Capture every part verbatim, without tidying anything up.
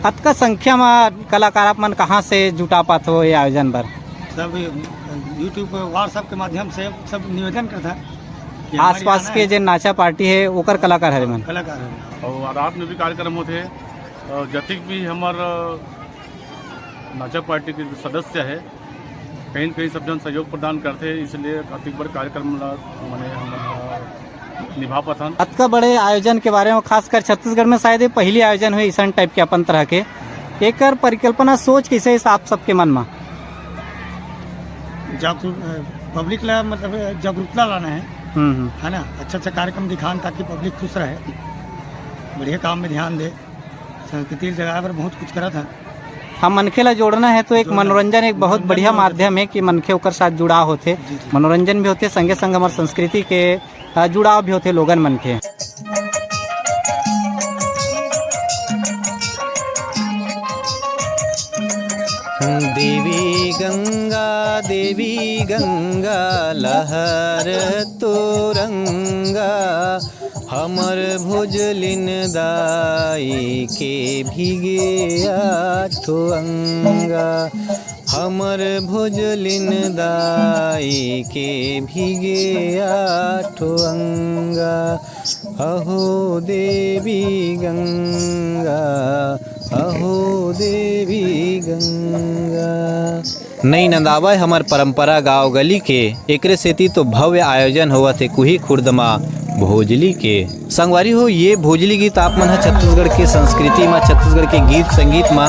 कतका संख्या म कलाकार आप मन कहाँ से जुटा पाथो ये आयोजन बर? सब YouTube पर, WhatsApp के माध्यम से सब निवेदन करता है कि हमारे आसपास यहाँ के है जे नाचा पार्टी है, ओकर कलाकार हरे मन। कलाकार है। और रात में भी कार्यक्रम होते हैं। और जतिक भी हमार नाचा पार्टी के जो सदस्य है, कहीं न कहीं सब जन सहयोग प्रदान करते हैं, इसलिए अतिक बड़ कार्यक्रम ला, माने हम, अ, निभा पाथन। अतका बड़े आयोजन के बारे में, खासकर छत्तीसगढ़ में शायद ये पहली आयोजन हुई इसन टाइप के अपन तरह के। एकर परिकल्पना, सोच कैसे है आप सबके मन में? जागरूक, अ, पब्लिक ला, मतलब, जागरूकता लाना है, हम्म, हम्म। है ना? अच्छा अच्छा कार्यक्रम दिखान, ताकि पब्लिक खुश रहे, बढ़िया काम में ध्यान दे, संस्कृति ल जगाए बर बहुत कुछ करत है। हम मनखे ला जोड़ना है, तो एक जोड़ना है। मनोरंजन एक बहुत मनोरंजन बढ़िया बहुत माध्यम है कि मनखे ओकर साथ जुड़ाव होथे, जी, जी। मनोरंजन भी होथे, संगे संग हमर संस्कृति के, अ, जुड़ाव भी होथे लोगन मन के। देवी गंगा, देवी गंगा, लहर तो रंगा, हमर भोजलिन दाई के भीगे आठो अंगा, हमर भोजलिन दाई के भीगे आठो अंगा। अहो देवी गंगा, अहो देवी गंगा। नई नंदावय हमर परंपरा गांव गली के, एकरे सेती तो भव्य आयोजन होवत हे कुही खुर्द म भोजली के। संगवारी हो, ये भोजली गीत आप मन ह छत्तीसगढ़ के संस्कृति म, छत्तीसगढ़ के गीत संगीत म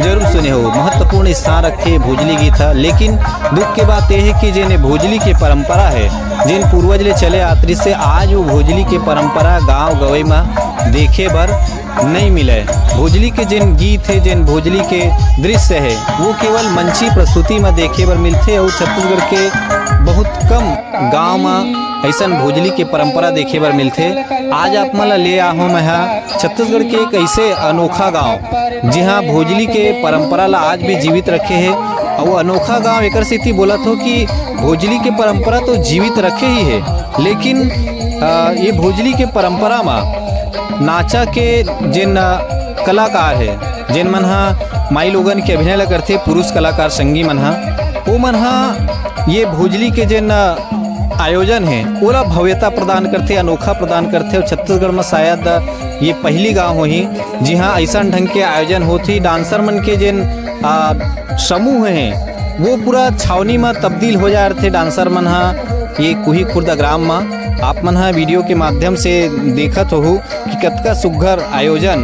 जरूर सुने हो। महत्वपूर्ण स्थान रखे भोजली गीत ह। लेकिन दुख के बात ये हे कि जेन भोजली के परंपरा हे, जेन पूर्वज ले चले आत रिहिस हे, आज वो भोजली के परंपरा गांव गवई म देखे बर नई मिलय। भोजली के जेन गीत हे, जेन भोजली के दृश्य हे, वो केवल मंची प्रस्तुति म देखे बर मिलथे अउ छत्तीसगढ़ के बहुत कम गांव म अइसन भोजली के परंपरा देखे बर मिलथे। आज आप मन ला ले आहूं मैं हा छत्तीसगढ़ के एक अइसे अनोखा गांव, जिहां भोजली के परंपरा ला आज भी जीवित रखे हे। अउ अनोखा गांव एकर सेती बोलत हो कि भोजली के परंपरा तो जीवित रखे ही हे, लेकिन, अ, ये भोजली के परंपरा म नाचा के जेन, अ, कलाकार हे, जेन मन ह माई लोगन के अभिनय ल करथे, पुरुष कलाकार संगी मन ह, ओ मन ह ये भोजली के जेन, अ, आयोजन हे, ओला भव्यता प्रदान करथे, अनोखा प्रदान करथे। अउ छत्तीसगढ़ म शायद ये पहली गांव होही, जिहां अइसन ढंग के आयोजन होत ही। डांसर मन के जेन, अ, समूह हे, वो पूरा छावनी म तब्दील हो जाए रथे डांसर मन ह। ये कुही खुर्द ग्राम म आप मन ह वीडियो के माध्यम से देखत होहू कि कतका सुग्घर आयोजन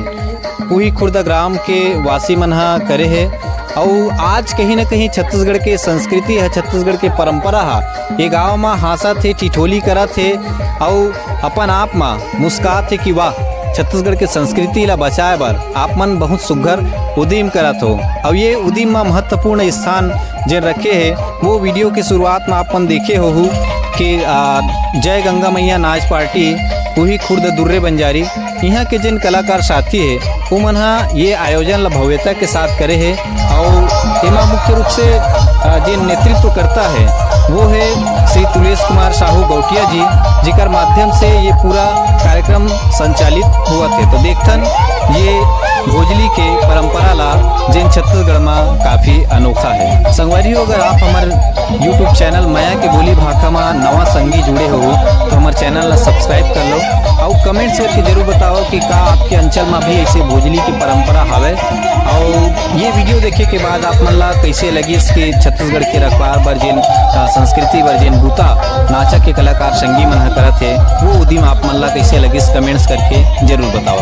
कुही खुर्द ग्राम के वासी मन ह करे हे। अउ आज कहीं न कहीं छत्तीसगढ़ के संस्कृति ह, छत्तीसगढ़ के परंपरा ह ये गांव म हांसत हे, ठिठोली करत हे अउ अपन आप म मुस्कात हे कि वाह, छत्तीसगढ़ के संस्कृति ला बचाए बर आप मन बहुत सुग्घर उदीम करत हो। अउ ये उदीम म महत्वपूर्ण स्थान जेन रखे हे, वो वीडियो के शुरुआत म आप मन देखे होहू कि, आ, जय गंगा मैया नाच पार्टी, उही खुर्द दुर्रे बंजारी, इहाँ के जेन कलाकार साथी हे, उमन ह ये आयोजन ला भव्यता के साथ करे हे। अउ एमा मुख्य रूप से, अ, जेन नेतृत्व करता हे, वो हे श्री तुलेश कुमार साहू गौटिया जी, जेकर माध्यम से ये पूरा कार्यक्रम संचालित होवत हे। तो देखथन ये भोजली के परंपरा ला, जेन छत्तीसगढ़ म काफी अनोखा हे। संगवारी हो, अगर आप हमर YouTube चैनल मया के बोली भाखा म नवा संगी जुड़े हो, तो हमर चैनल ला subscribe कर लो। अउ comments करके जरूर बताओ कि का आपके अंचल म भी ऐसे भोजली के परंपरा हवे, अउ ये वीडियो देखे के बाद आप मन ला कैसे लगिस कि छत्तीसगढ़ के रखवार बर जेन, अ, संस्कृति बर जेन बूता नाचा के कलाकार संगी मन ह करत हे, वो उदिम आप मन ला कैसे लगिस, comments करके जरूर बताओ।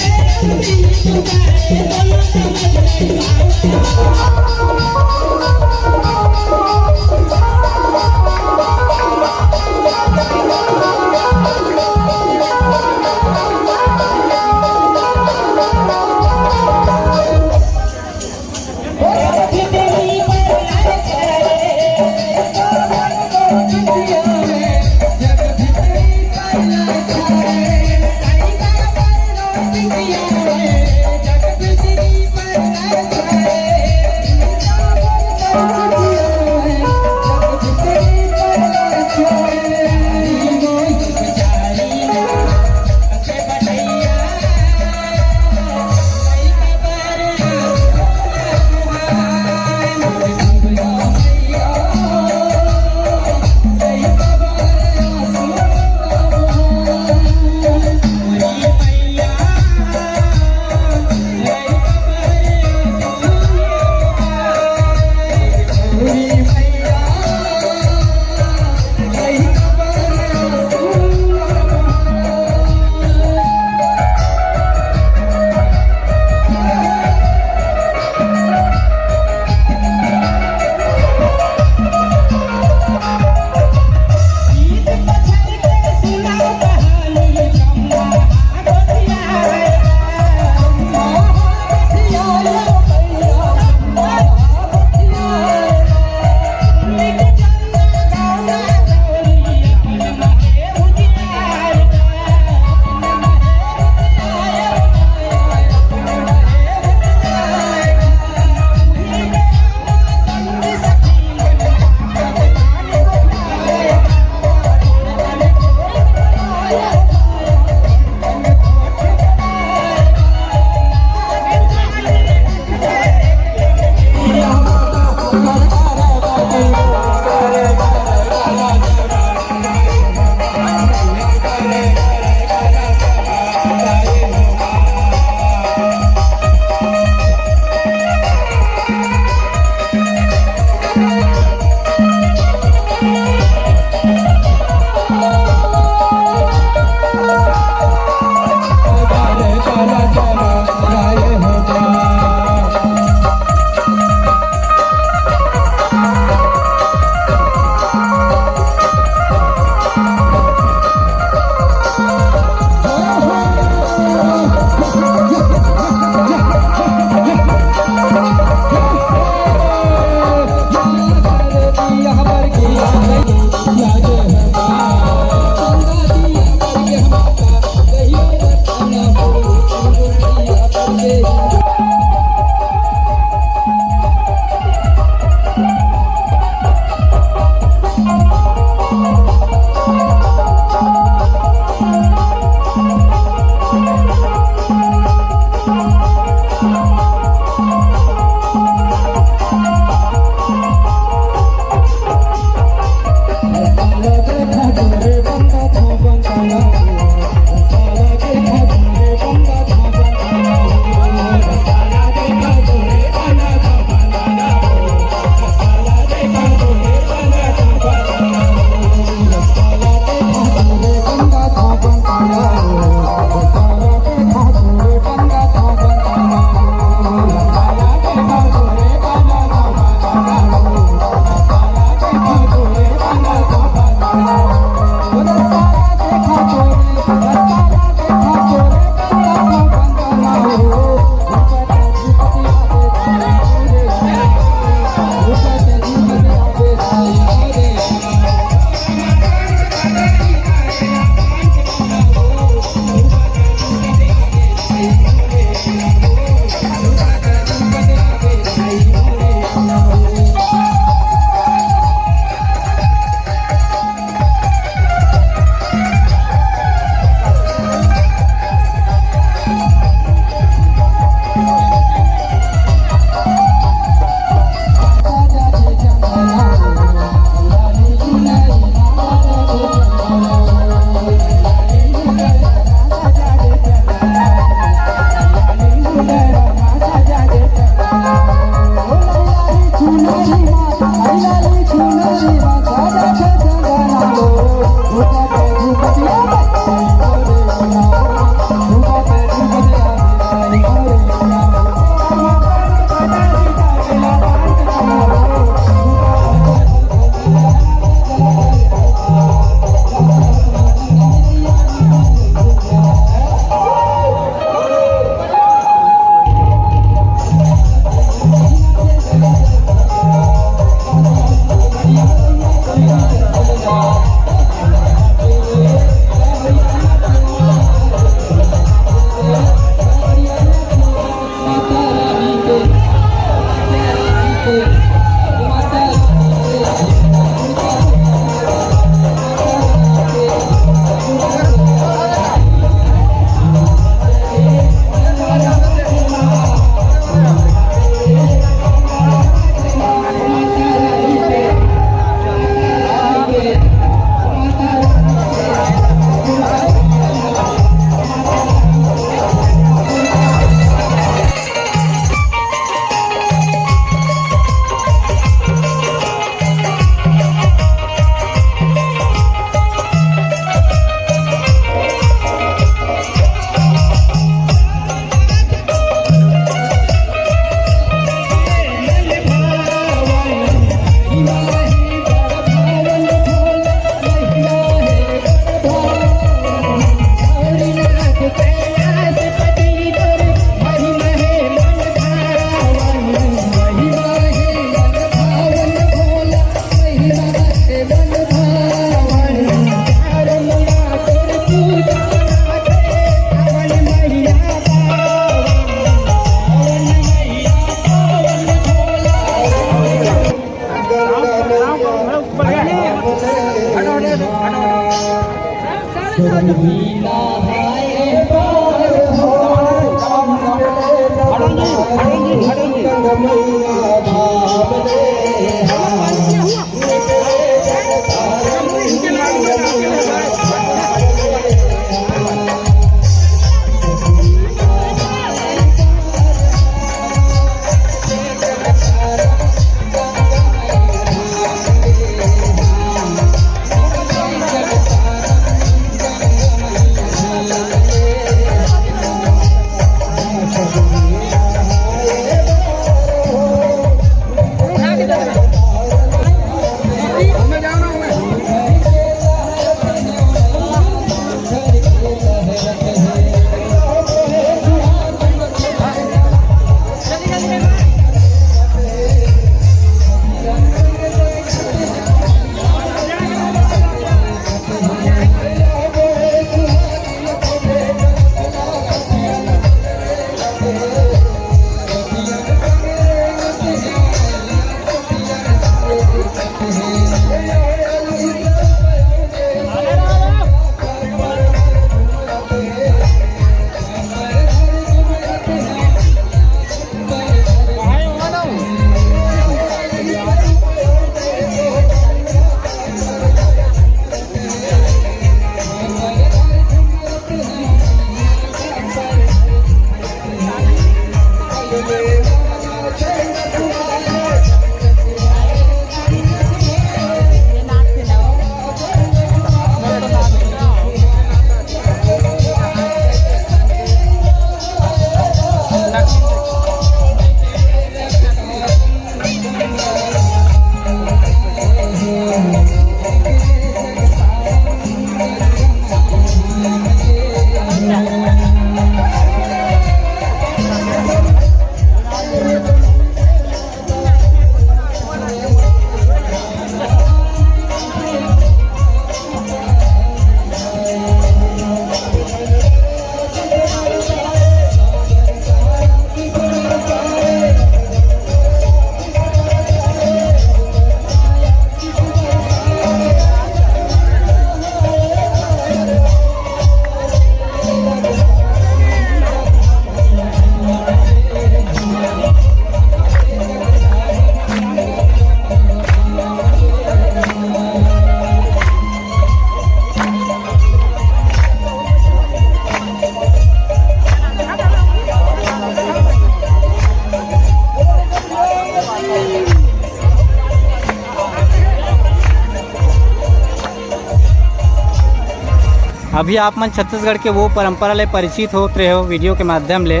अभी आप मन छत्तीसगढ़ के वो परंपरा ले परिचित होत रहे हो वीडियो के माध्यम ले,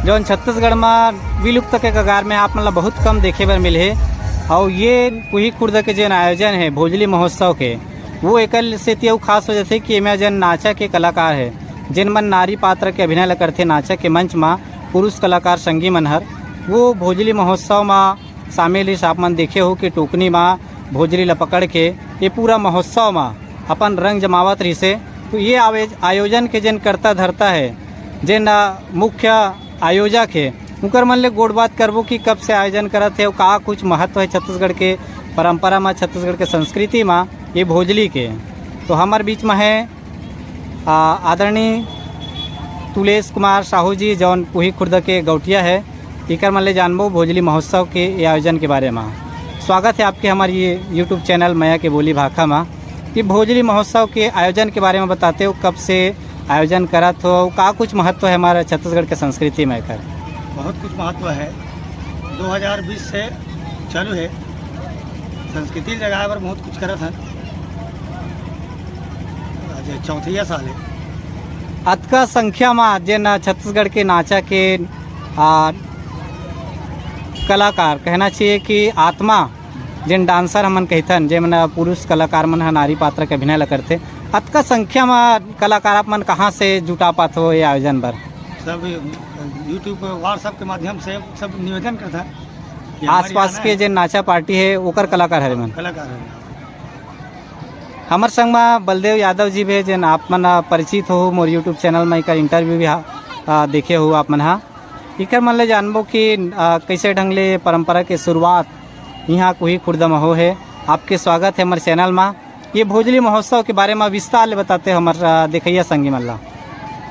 जौन छत्तीसगढ़ म विलुप्त के कगार में आप मन ला बहुत कम देखे बर मिलहे। अउ ये कुही खुर्द के जेन आयोजन है भोजली महोत्सव के, वो एकर सेती अउ खास हो जाथे कि एमा जेन नाचा के कलाकार है, जेन मन नारी पात्र के अभिनय ल करथे नाचा के मंच म, पुरुष कलाकार संगी मन हर, वो भोजली महोत्सव म शामिल रिहिस। आप मन देखे हो कि टोकनी म भोजली ल पकड़ के ये पूरा महोत्सव म अपन रंग जमावत रहिसे। तो ये आवे-, आयोजन के जेन कर्ता धर्ता है, जेन, अ, मुख्य आयोजक है, उनकर मन ले गोठ बात करबो कि कब से आयोजन करत है अउ का कुछ महत्व है छत्तीसगढ़ के परंपरा म, छत्तीसगढ़ के संस्कृति म ये भोजली के। तो हमर बीच म है आ, आदरणीय तुलेश कुमार साहू जी, जौन कुही खुर्द के गौटिया है, इकर मन ले जानबो भोजली महोत्सव के ये आयोजन के बारे में। स्वागत है आपके हमारे ये YouTube चैनल मया के बोली भाखा में। ये भोजली महोत्सव के आयोजन के बारे में बताते हो, कब से आयोजन करत हो, का कुछ महत्व है हमारे छत्तीसगढ़ के संस्कृति में एकर? बहुत कुछ महत्व है। दो हज़ार बीस से चालू है, संस्कृति ल जगाए बर बहुत कुछ करत हन। आज चौथैया साल है। अतका संख्या म जेन छत्तीसगढ़ के नाचा के, आ, कलाकार कहना चाहिए कि आत्मा, जेन डांसर हमन कहिथन, जेमन पुरुष कलाकार मन ह नारी पात्र के अभिनय ल करथे, अतका संख्या म कलाकार आप मन कहाँ से जुटा पाथो ये आयोजन बर? सब YouTube पर, WhatsApp के माध्यम से सब निवेदन करथन कि हमारे आसपास यहाँ के है। जेन नाचा पार्टी है, ओकर कलाकार हरे मन। कलाकार हरे। हमर संग म बलदेव यादव जी भी, जेन आप मन परिचित हो, मोर YouTube चैनल म एकर इंटरव्यू भी हा, आ, देखे हो आप मन हा। एकर मन ले जानबो कि, आ, कैसे ढंग ले परंपरा के शुरुआत इहाँ कुही खुर्द म हो है। आपके स्वागत है हमर चैनल म। ये भोजली महोत्सव के बारे में विस्तार ले बताते हमर, अ, देखइया संगी मन ला।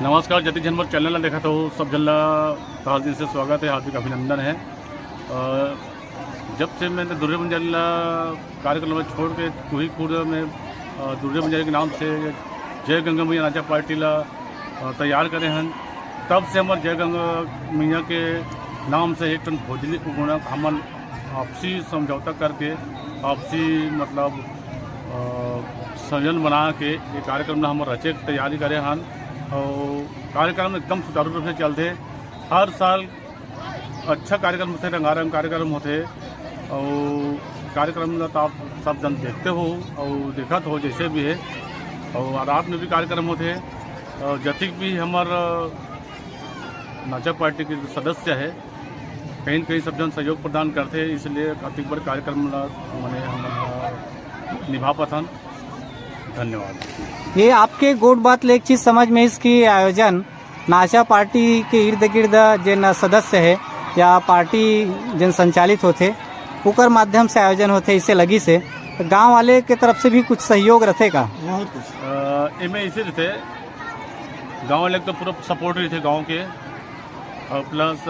नमस्कार, जति झन मोर चैनल ला देखत हो, सब झन ला तहे दिल से स्वागत है, हार्दिक अभिनंदन है। अ, जब से मैंने दुर्गे बंजारी ला कार्यक्रम में छोड़ के कोही कूड़ा में, अ, दुर्गे बंजारी के नाम से जय गंगा मैया नाचा पार्टी ला, अ, तैयार करे हन, तब से हमर जय गंगा मैया के नाम से एक ठन भोजली उगोना हमन आपसी समझौता करके, आपसी मतलब, अ, संयोजन बना के ये कार्यक्रम ला हमर रचे के तैयारी करे हन। और कार्यक्रम एकदम सुचारू रूप से चलथे। हर साल अच्छा कार्यक्रम होथे, रंगारंग कार्यक्रम होथे। और कार्यक्रम ला तो आप सब जन देखते हो और देखत हो जैसे भी है। और रात में भी कार्यक्रम होथे। और जतिक भी हमर नाचा पार्टी के सदस्य है, कहीं न कहीं सब जन सहयोग प्रदान करथे, इसलिए अतिक बड़ कार्यक्रम ला मने हमन ह निभा पाथन। धन्यवाद। ये आपके गोठ बात ले एक चीज समझ में आइस कि आयोजन नाचा पार्टी के इर्द गिर्द जेन सदस्य है या पार्टी जेन संचालित होथे, ओकर माध्यम से आयोजन होथे, इसे लगिस हे। गांव वाले के तरफ से भी कुछ सहयोग रथे का? बहुत कुछ। अ, एमे इसे रथे, गांव वाले के तो पूरा सपोर्ट रथे गांव के, और प्लस, अ,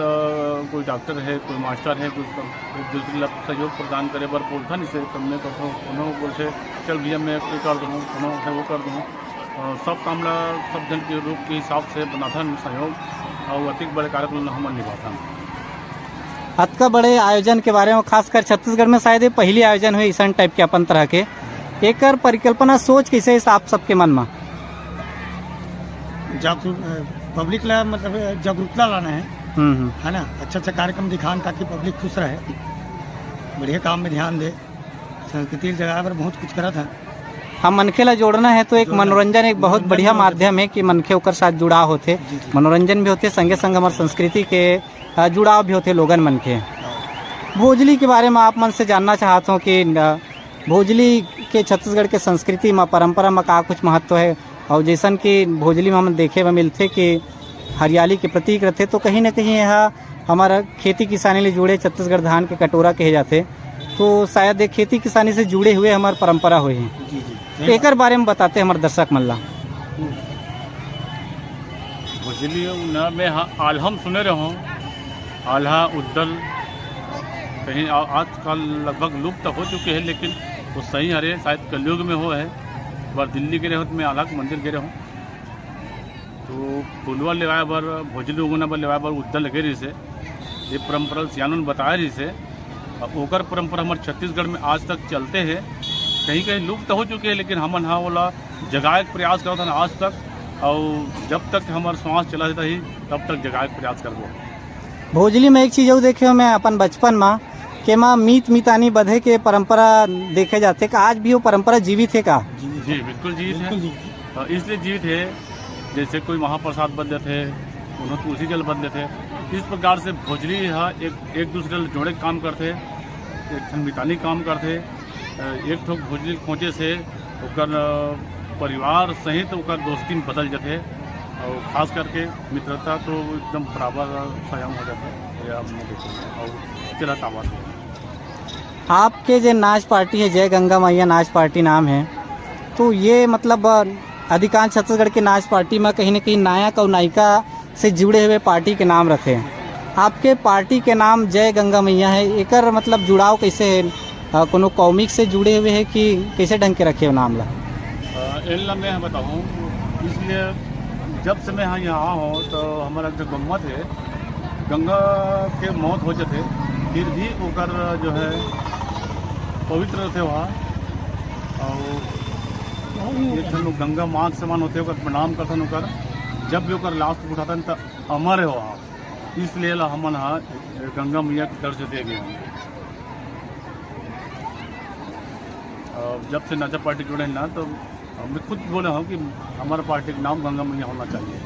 कोई डॉक्टर है, कोई मास्टर है, कोई सब एक दूसरे ला सहयोग प्रदान करे बर बोलथन, इसे तब मैं कखनो कोनो बोलथे, "चल भैया, मैं ये कर दूँ, कोनो है वो कर दूँ।" अ, सब काम ला सब जन के रूप के हिसाब से बनाथन सहयोग, और अतिक बड़े कार्यक्रम ला हमन निभाथन। अतका बड़े आयोजन के बारे में, खासकर छत्तीसगढ़ में शायद ये पहली आयोजन हुई इसन टाइप के अपन तरह के, एकर परिकल्पना सोच कैसे इस आप सबके मन में? जागरूक, अ, पब्लिक ला मतलब जागरूकता लाना है, हम्म, हम्म। है ना? अच्छा अच्छा कार्यक्रम दिखान ताकि पब्लिक खुश रहे, बढ़िया काम में ध्यान दे, संस्कृति जगाए बर बहुत कुछ करत है। हम मनखे ला जोड़ना है तो एक जोड़ना है। मनोरंजन एक बहुत मनोरंजन बढ़िया भी होथे। माध्यम है कि मनखे ओकर साथ जुड़ाव होथे, जी, जी। मनोरंजन भी होथे, संगे संग हमर संस्कृति के, अ, जुड़ाव भी होथे लोगन मन के। हाँ। भोजली के बारे में आप मन से जानना चाहत हों कि, अ, भोजली के छत्तीसगढ़ के संस्कृति म, परंपरा म का कुछ महत्व हे? अउ जइसन कि भोजली म हमन देखे बर मिलथे कि हरियाली के प्रतीक रथे, तो कहीं न कहीं एहा हमर खेती किसानी ले जुड़े छत्तीसगढ़ धान के कटोरा कहे जाथे। तो शायद ये खेती किसानी से जुड़े हुए हमर परंपरा होही। जी, जी। तो एकर बारे में बताते हमर दर्शक मन ला। भोजली न में ह-, आल्हा म सुने रहों, आल्हा, उद्दल, कहीं आ-, आजकल लगभग लुप्त हो चुके हैं, लेकिन वो सही हरे, शायद कलयुग में हो है। एक बार दिल्ली गे रहों तो मैं आल्हा के मंदिर गे रहों, तो फुलवा लेवाए बर, भोजली उगोना बर लेवाए बर उद्दल लगे रहिस हे। ये परंपरा सियान मन बताए रहिस हे। अब ओकर परंपरा हमर छत्तीसगढ़ में आज तक चलते हे, कहीं-कहीं लुप्त हो चुके हे, लेकिन हमन ह ओला जगाए के प्रयास करत हन आज तक, अउ जब तक हमर श्वास चलत रही, तब तक जगाए के प्रयास करबो। भोजली में एक चीज अउ देखे हों मैं अपन बचपन में, के मा मीत मितानी बधे के परंपरा देखे जाथे, का आज भी वो परंपरा जीवित हे का? जी, बिल्कुल जीवित हे। बिल्कुल जीवित हे। अ, इसलिए जीवित हे, जैसे कोई महाप्रसाद बन जाथे, कोनो तुलसी जल बन जाथे। इस प्रकार से भोजली ह एक, एक दूसरे ल जोड़े के काम करथे, एक ठन मितानी काम करथे। अ, एक ठो भोजली खोंचे से ओकर, अ, परिवार सहित ओकर दोस्ती में बदल जाथे, और खास करके मित्रता तो एकदम बराबर कायम हो जाथे। ये हमने देखे और चलत आवत हे। आपके जे नाच पार्टी हे, जय गंगा मैया नाच पार्टी नाम हे, तो ये मतलब, अ, अधिकांश छत्तीसगढ़ के नाच पार्टी में कहीं ना कहीं नायक और नायिका से जुड़े हुए पार्टी के नाम रथे। आपके पार्टी के नाम जय गंगा मैया हे, एकर मतलब जुड़ाव कैसे हे? अ, कोनो कॉमिक से जुड़े हुए हे कि कैसे ढंग के रखे हो नाम ला? अ, एन ला मैं बताहूँ, इसलिए जब से मैं यहाँ, यहाँ आया हूँ तो हमारा जो गम्मत है, गंगा के मौत हो जाते, फिर भी ओकर जो है पवित्र रथे वहाँ। और ये ठन गंगा माँ के समान होथे, ओकर प्रणाम करथन, ओकर जब भी ओकर लाश उठाथन त अमर है वहाँ। इसलिए ला हमन हा गंगा मैया के दर्ज दे गए हैं। और जब से नाचा पार्टी जुड़े हैं ना, तो मैं खुद बोले हूँ कि हमारा पार्टी का नाम गंगा मैया होना चाहिए।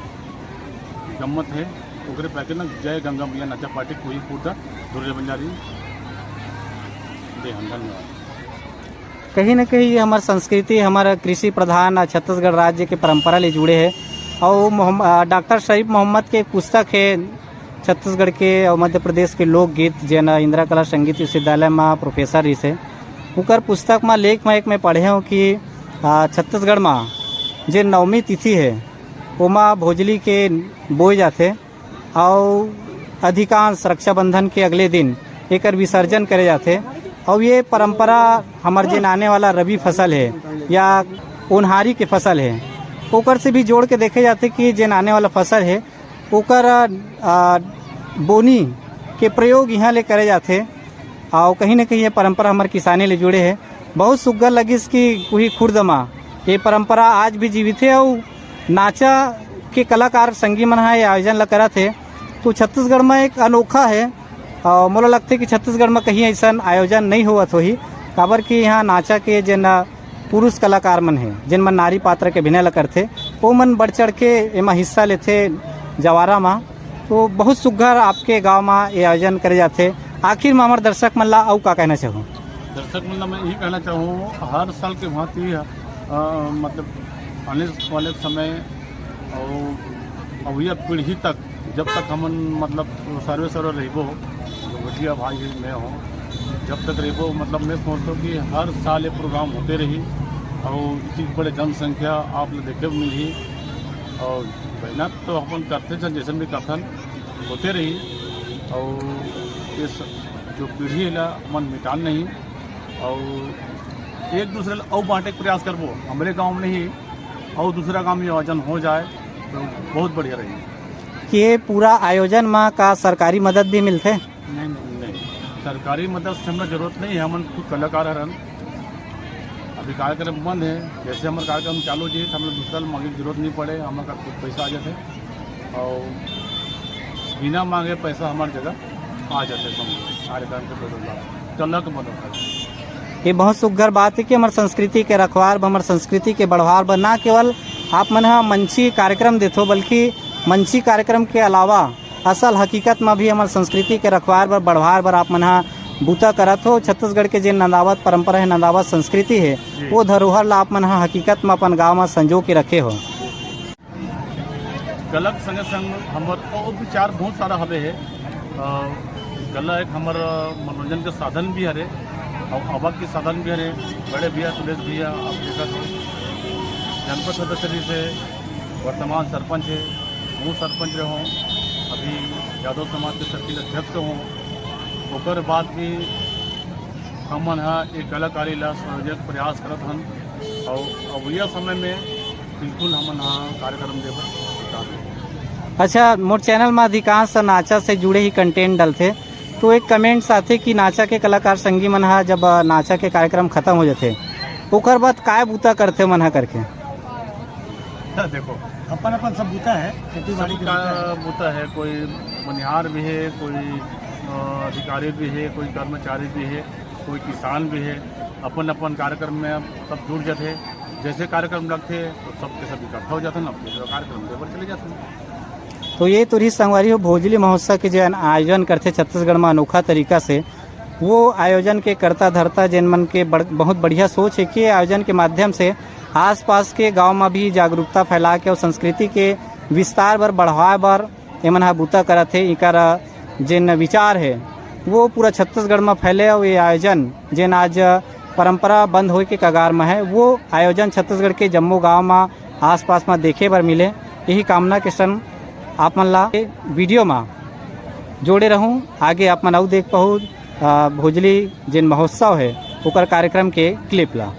गम्मत है, ओकरे पैके ना जय गंगा मैया नाचा पार्टी कोई कूदा दुर्गे बंजारी दे हम। धन्यवाद। कहीं ना कहीं ये हमर संस्कृति, हमर कृषि प्रधान छत्तीसगढ़ राज्य के परंपरा ले जुड़े हे। और मोहम-, अ, डॉक्टर शरीफ मोहम्मद के एक पुस्तक हे छत्तीसगढ़ के और मध्य प्रदेश के लोकगीत, जेन इंदिरा कला संगीत विश्वविद्यालय में प्रोफेसर रिहिस हे। उकर पुस्तक में लेख में एक मैं पढ़े हूँ कि आ, छत्तीसगढ़ मा जे नवमी तिथि हे, ओमा भोजली के बोए जाथे, अउ अधिकांश रक्षाबंधन के अगले दिन एकर विसर्जन करे जाथे। अउ ये परंपरा हमर जेन आने वाला रबी फसल हे या ओनहारी के फसल हे, ओकर से भी जोड़ के देखे जाथे कि जेन आने वाला फसल हे, ओकर, आ, बोनी के प्रयोग इहाँ ले करे जाथे। अउ कहीं न कहीं ये परंपरा हमर किसानी ले जुड़े हे। बहुत सुग्घर लगिस कि उही खुर्द मा ये परंपरा आज भी जीवित हे अउ नाचा के कलाकार संगी मन ह ये आयोजन ल करत हे। तो छत्तीसगढ़ म एक अनोखा हे। अउ मोला लगथे कि छत्तीसगढ़ म कहीं अइसन आयोजन नइ होवत होही, काबर कि इहाँ नाचा के जेन पुरुष कलाकार मन हे, जेन मन नारी पात्र के अभिनय ल करथे, ओ मन बढ़ चढ़ के एमा हिस्सा लेथे जवारा म। तो बहुत सुग्घर आपके गांव म ये आयोजन करे जाथे। आखिर म हमर दर्शक मन ला अउ का कहना चाहूँ? दर्शक मन ला मैं यही कहना चाहूँ, हर साल के भांति, अ, मतलब आने वाले समय अउ अवइया पीढ़ी तक, जब तक हमन मतलब सर्वे सर्वे रहिबो, जो भैया भाई हे, मैं हों, जब तक रहिबो, मतलब मैं सोचथों कि हर साल ये प्रोग्राम होते रही अउ इतनी बड़े जनसंख्या आप ल देखे बर मिलही। अउ मेहनत तो अपन करथे, जन जैसन भी करथन, होते रही। अउ इस जो पीढ़ी ला मन मिटान नहीं, अउ एक दूसरे ला अउ बांटे के प्रयास करबो, हमरे गांव में नहीं अउ दूसरा गांव में आयोजन हो जाए तो बहुत बढ़िया रही। कि ये पूरा आयोजन म का सरकारी मदद भी मिलथे? नहीं, नहीं, नहीं। सरकारी मदद से हमरा जरूरत नहीं है, हमन खुद कलाकार हरन। अभी कार्यक्रम बंद है, जैसे हमर कार्यक्रम चालू जी, तो हमला दूसरा मांगे की जरूरत नहीं पड़े, हमर का खुद पैसा आ जाथे। अउ बिना मांगे पैसा हमर जगह आ जाथे, समझो, कार्यक्रम के बदौलत, कला के बदौलत। ये बहुत सुग्घर बात है कि हमर संस्कृति के रखवार बर, हमर संस्कृति के बढ़वार बर ना केवल आप मन ह मंची कार्यक्रम देथो, बल्कि मंची कार्यक्रम के अलावा असल हकीकत म भी हमर संस्कृति के रखवार बर, बढ़वार बर आप मन ह बूता करत हो। छत्तीसगढ़ के जेन नंदावत परंपरा हे, नंदावत संस्कृति हे, जी। वो धरोहर ला आप मन ह हकीकत म अपन गांव म संजो के रखे हो। कला के संगे संग हमर अउ विचार बहुत सारा हवे हे। अ, कला एक हमर मनोरंजन के साधन भी हरे अउ आवक के साधन भी हरे। बड़े भैया सुरेश भैया आप देखत हो, जनपद सदस्य भी से वर्तमान सरपंच हे, मैं सरपंच रहे हों, अभी यादव समाज के सर्किल अध्यक्ष हों। ओकर बाद भी हमन ह एक कलाकारी ला संयोजन के प्रयास करत हन अउ अवइया समय में बिल्कुल हमन ह कार्यक्रम देबर तैयार हन। अच्छा, मोर चैनल म अधिकांश नाचा से जुड़े ही कंटेंट डलथे, तो एक कमेंट्स आथे कि नाचा के कलाकार संगी मन ह जब नाचा के कार्यक्रम खत्म हो जाथे, ओकर बाद काय बूता करथे मन ह करके? देखो, अपन अपन सब बूता है, खेती बाड़ी के सबका बूता है। बूता है, कोई बनिहार भी है, कोई, अ, अधिकारी भी है, कोई कर्मचारी भी है, कोई किसान भी है। अपन अपन कार्यक्रम में सब जुड़ जाते हैं। जैसे कार्यक्रम लगते हैं तो सब के सब इकट्ठा हो जाते हैं, अपने अपने कार्यक्रम लेबर चले जाते हैं। तो ये तो रही संगवारी हो भोजली महोत्सव के जो आयोजन करथे छत्तीसगढ़ में अनोखा तरीका से, वो आयोजन के कर्ता धर्ता जेन मन के बड़, बहुत बढ़िया सोच है कि आयोजन के माध्यम से आसपास के गांव म भी जागरूकता फैला के अउ संस्कृति के विस्तार बर, बढ़ाए बर एमन ह बूता करत हे। इकर जेन विचार हे, वो पूरा छत्तीसगढ़ म फैले अउ ये आयोजन, जेन आज परंपरा बंद होए के कगार म हे, वो आयोजन छत्तीसगढ़ के जम्मो गांव म, आसपास म देखे बर मिले। यही कामना के संग आप मन ला वीडियो म जोड़े रहूं। आगे आप मन अउ देख पाहू, अ, भोजली जेन महोत्सव हे, ओकर कार्यक्रम के क्लिप ला।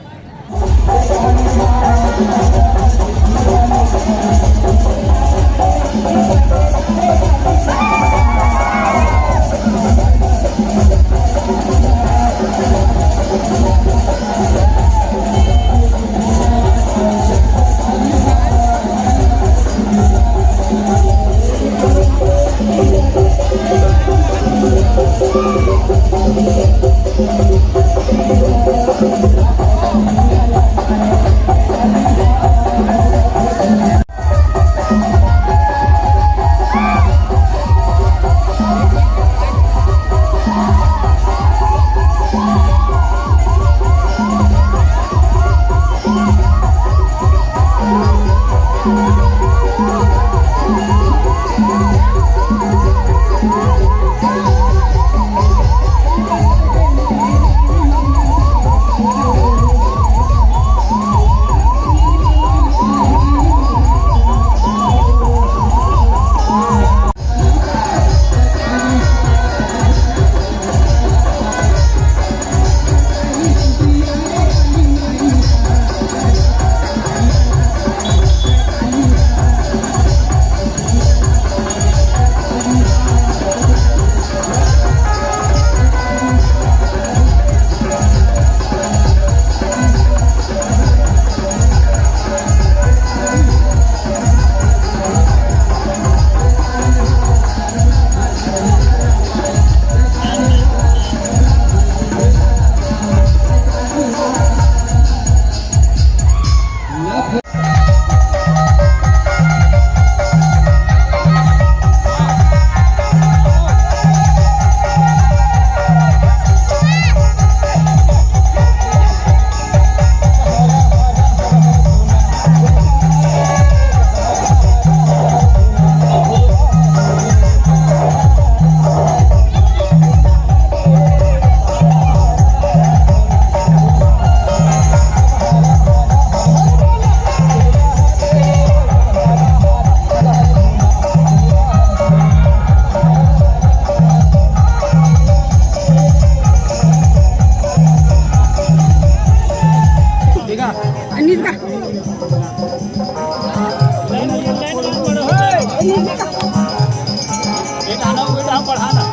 ये गाना, वो गाना बढ़ाना।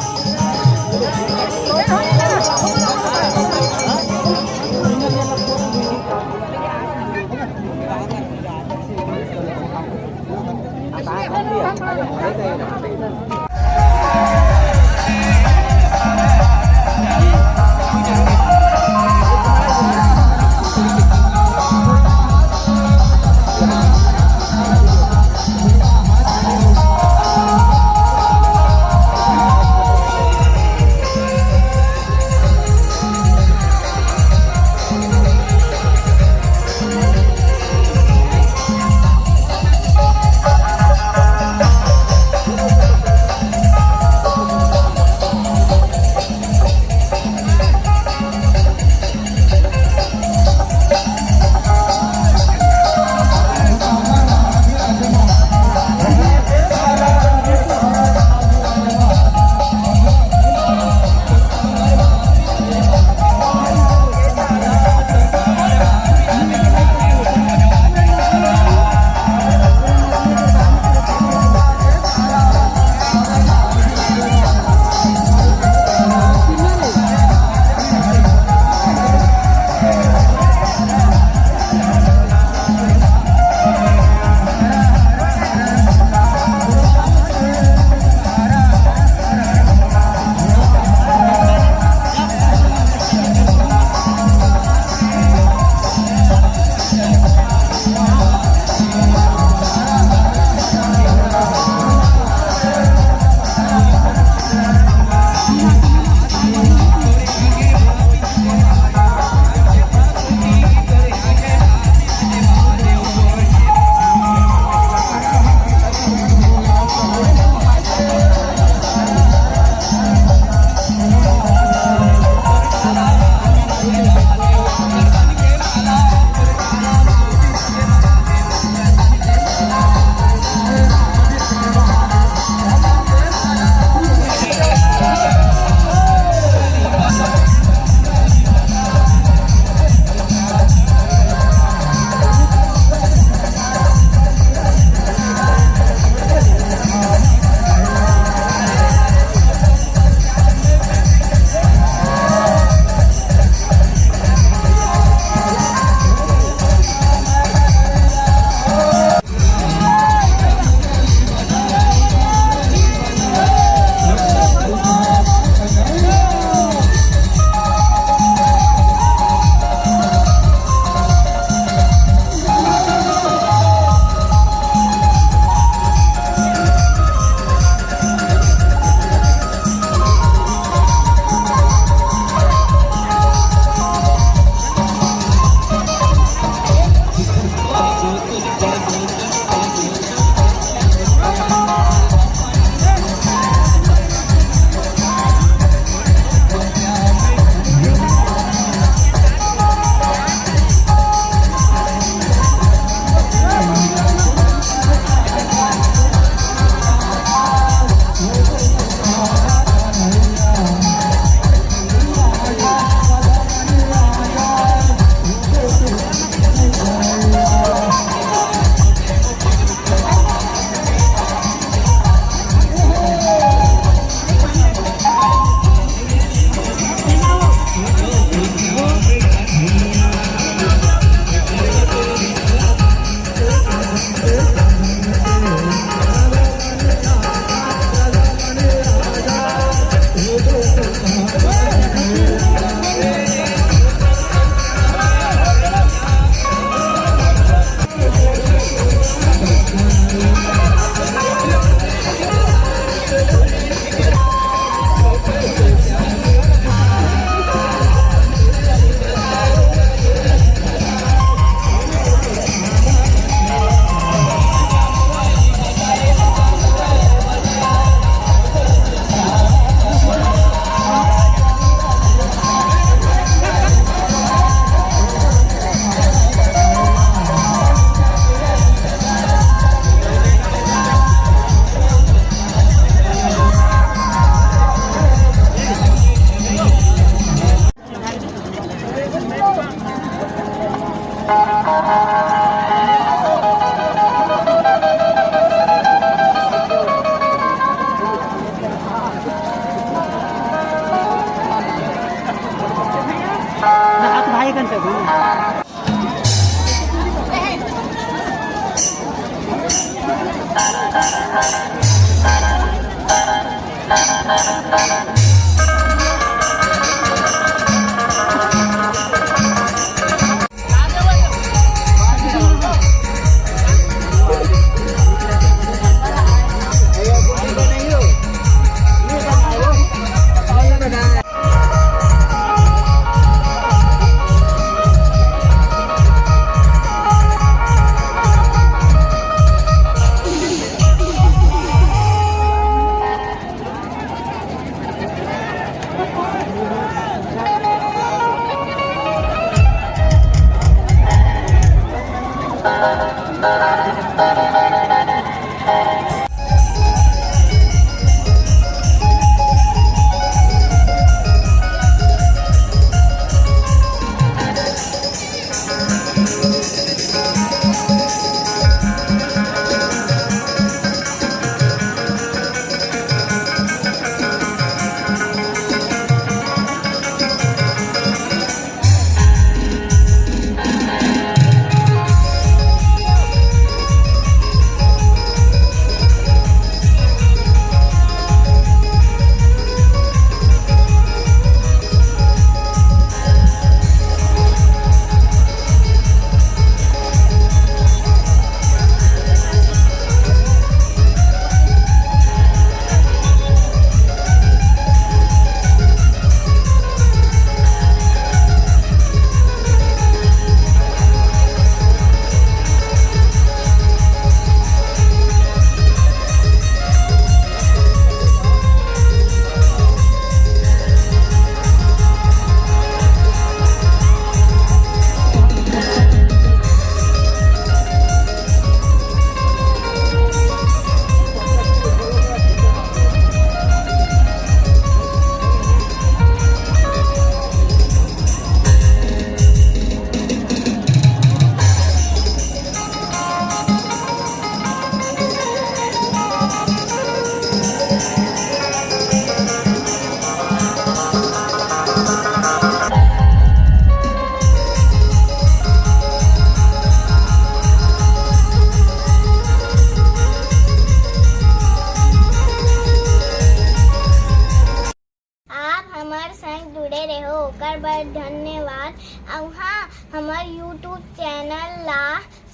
आप हमर संग जुड़े रहो, ओकर बर धन्यवाद। अउ हाँ, हमर YouTube चैनल ला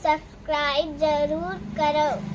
सब्सक्राइब जरूर करो।